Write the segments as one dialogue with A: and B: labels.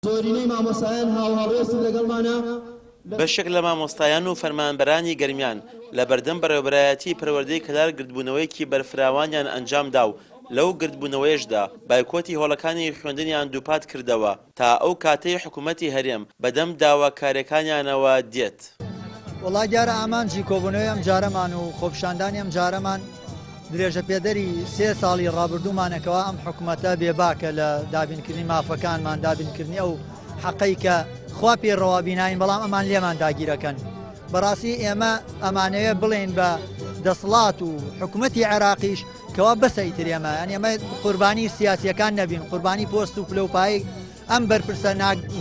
A: زۆرینەی مامۆستایان هاوهەڵوێستن لەگەڵمانا.
B: بەشێک لە مامۆستایان و فەرمانبەرانی گەرمیان لە بەردەم بەڕێوەبەرایەتیی پەروەردەی کەلار گردبوونەوەیەکی بەرفراوانیان ئەنجامدا و لەو گردبوونەوەیەشدا بایکۆتی هۆڵەکانی خوێندنیان دووپات کردەوە تا ئەو کاتەی حکومەتی هەرێم بەدەم داواکارییەکانیانەوە دێت.
C: وەڵا دیارە ئامانجی کۆبوونەوەی ئەمجارەمان و خۆپیشاندانی ئەمجارەمان درێژەپێدەری سێ ساڵی ڕابردوومانە کەوا ئەم حکومەتە بێباکە لە دابینکردنی مافەکانمان، دابینکردنی ئەو حەقەی کە خوا پێی ڕەوا بیناین بەڵام ئەمان لێمان داگیرەکەن. بەڕاستی ئێمە ئەمانەوێ بڵێین بە دەسڵات و حکومەتی عێراقیش کەوا بەسە ئیتر ئێمە یانی ئێمە قوربانی سیاسیەکان نەبین، قوربانی پۆست و پلە و پایەی ئەم بەرپرسە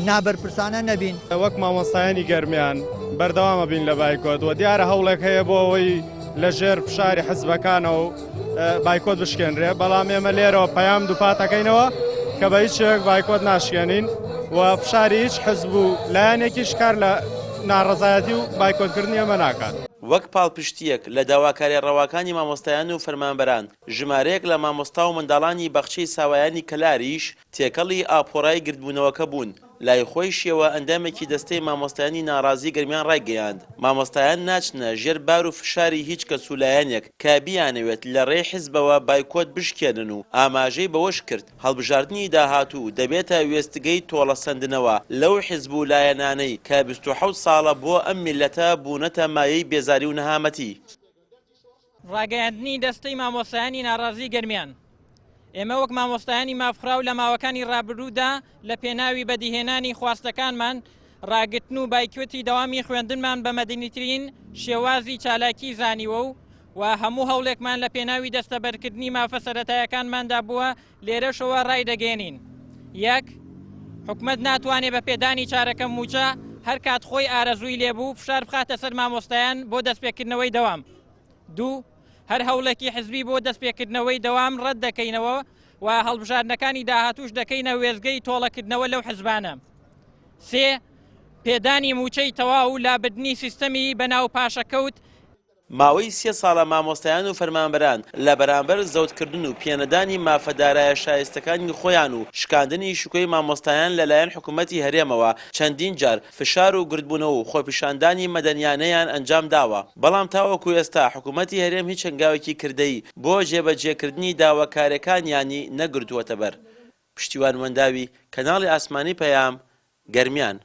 C: نابەرپرسانە نەبین.
D: وەک مامۆستایانی گەرمیان بەردەوام ئەبین لە بایکۆت و دیارە هەوڵێک هەیە بۆ ئەوەی لە ژێر فشاری حزبەکانەوە بایکۆت بشکێنرێ، بەڵام ئێمە لێرەوە پەیام دووپات ئەکەینەوە کە بە هیچ شێوەیەک بایکۆت ناشکێنین و فشاری هیچ حزب و لایەنێکیش کار لە ناڕەزایەتی و بایکۆتکردنی ئێمە ناکات.
B: وەک پاڵپشتییەک لە داواکارییە ڕەواکانی مامۆستایان و فەرمانبەران، ژمارەیەک لە مامۆستا و منداڵانی باخچەی ساوایانی کەلاریش تێکەڵی ئاپۆرای گردبوونەوەکە بوون، لای خۆیشیەوە ئەندامێکی دەستەی مامۆستایانی ناڕازی گەرمیان ڕایگەیاند، مامۆستایان ناچنە ژێر بار و فشاری هیچ کەس و لایەنێک کە بیانەوێت لە ڕێی حزبەوە بایکۆت بشکێنن و ئاماژەی بەوەشکرد، هەڵبژاردنی داهاتوو دەبێتە وێستگەی تۆڵەسەندنەوە لەو حزب و لایەنانەی کە 27 ساڵە بۆ ئەم میللەتە بوونەتە مایەی بێزاری و نەهامەتی.
E: ڕاگەیاندنی دەستەی مامۆستایانی ناڕازی گەرمیان ئێمە وەک مامۆستایانی مافخراو لە ماوەکانی ڕابردوودا لە پێناوی بەدیهێنانی خواستەکانمان ڕاگرتن و بایکۆتی دەوامی خوێندنمان بە مەدەنیترین شێوازی چالاکی زانیوە و و هەموو هەوڵێکمان لە پێناوی دەستەبەرکردنی مافە سەرەتایەکانماندا بووە لێرەشەوە ڕایدەگەیەنین یەک حکومەت ناتوانێت بە پێدانی چارەکە مووچە هەر کات خۆی ئارەزووی لێبوو فشار بخاتە سەر مامۆستایان بۆ دەستپێکردنەوەی دەوام. دوو هەر هەوڵێکی حزبی بۆ دەستپێکردنەوەی دەوام ڕەت دەکەینەوە و هەڵبژاردنەکانی داهاتووش دەکەینە وێستگەی تۆڵەکردنەوە لەو حزبانە. سێ پێدانی مووچەی تەواو و لابردنی سیستەمی بەناو پاشەکەوت.
B: ماوەی سێ ساڵە مامۆستایان و فەرمانبەران لە بەرامبەر زەوتکردن و پێنەدانی مافە دارایە شایستەکانی خۆیان و شکاندنی شکۆی مامۆستایان لەلایەن حکومەتی هەرێمەوە چەندین جار فشار و گردبوونەوە و خۆپیشاندانی مەدەنیانەیان ئەنجامداوە، بەڵام تاوەکو ئێستا حکومەتی هەرێم هیچ هەنگاوێکی کردەیی بۆ جێبەجێکردنی داواکاریەکانیانی نەگرتووەتەبەر. پشتیوان وەنداوی، کەناڵی ئاسمانی پەیام، گەرمیان.